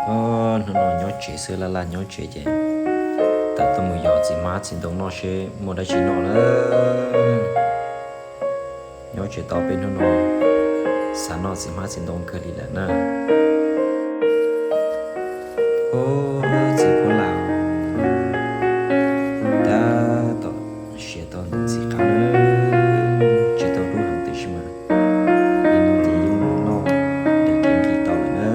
Hnub no nyob tsev xwb, laj laj nyob tsev ces tawm tuaj mus yos txiv hmab txiv ntoo noj seb muaj dab tsi noj na. Nyob tsev tau peb hnub no xav noj txiv hmab txiv ntoo kawg li lawm na. Ub, txiv Phuab Lam, tab tom siav tau ntawm ntxim qab na, tsis tau dub heev tiam sis mas li no ces yeej noj daws kev nqhis tau lawm na.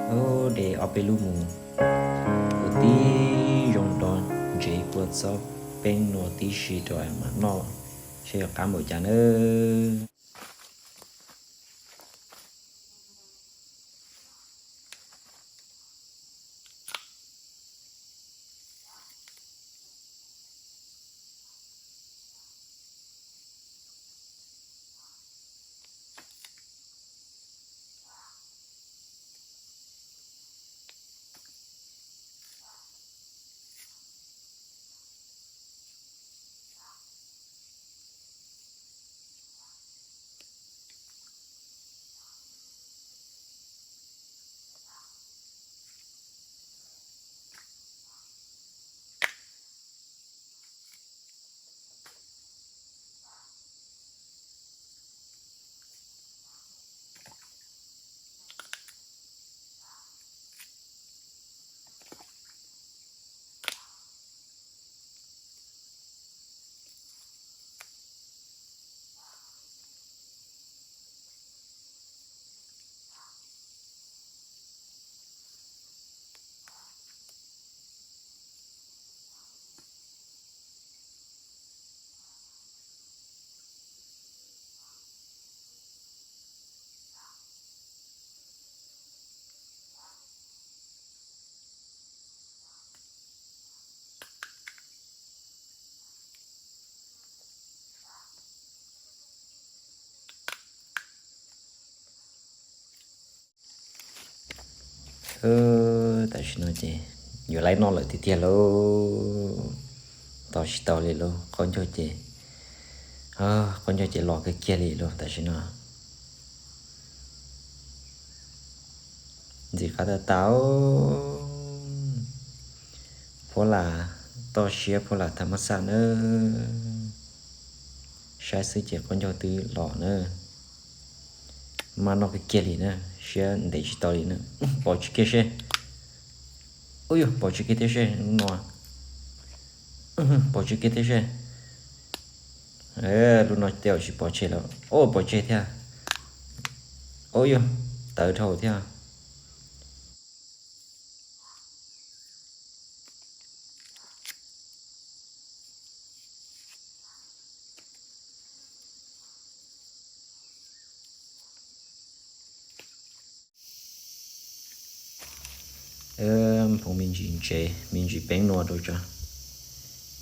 Ub, de ob peb lub mus ua tib zoo nrog ntsev kua txob peeb nua tib si rau mam noj seb yuav qab npaum cas nawb. Tam sim no ces yuav laib noj lawm tiag tiag lauj. Tos tsis tau li lauj, qaub ncaug ces, qaub ncaug ces los kiag kiag li lauj tam sim no. Ntxim qab tag tas. Phuab Lam, toj siab Phuab Lam tham mab xaj na. Saib xwb ces qaub ncaug twb los na. Maj noj kiag kiag li na, siab ntev tsis tau li na. Pov tsis kiag seb. Ub yuj, pov tsis kiag thiab seb no. Pov tsis kiag thiab seb. Lub no tej zaum tsis pov tseg lawm. Ub, pov tseg thiab. Ub yuj, tawv dhau thiab. Phoov me ntsis ntsev, me ntsis peeb nua rau tso,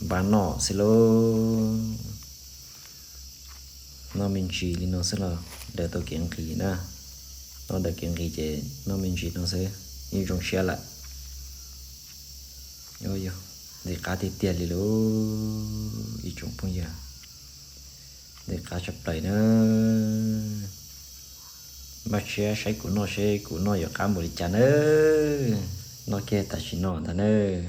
npaj noj xwb lauj. Noj me ntsis li no xwb los daws tau kev nqhis na. Noj daws kev nqhis ces noj me ntsis no xwb yeej zoo siab lawm. Ntxim qab tiag tiag li lauj ib tsoom phooj ywg, ntxim qab tshaj plaws na. Npaj siab saib kuv noj seb kuv noj yuav qab npaum li cas nawb. Noj kiag tam sim no ntag nawb.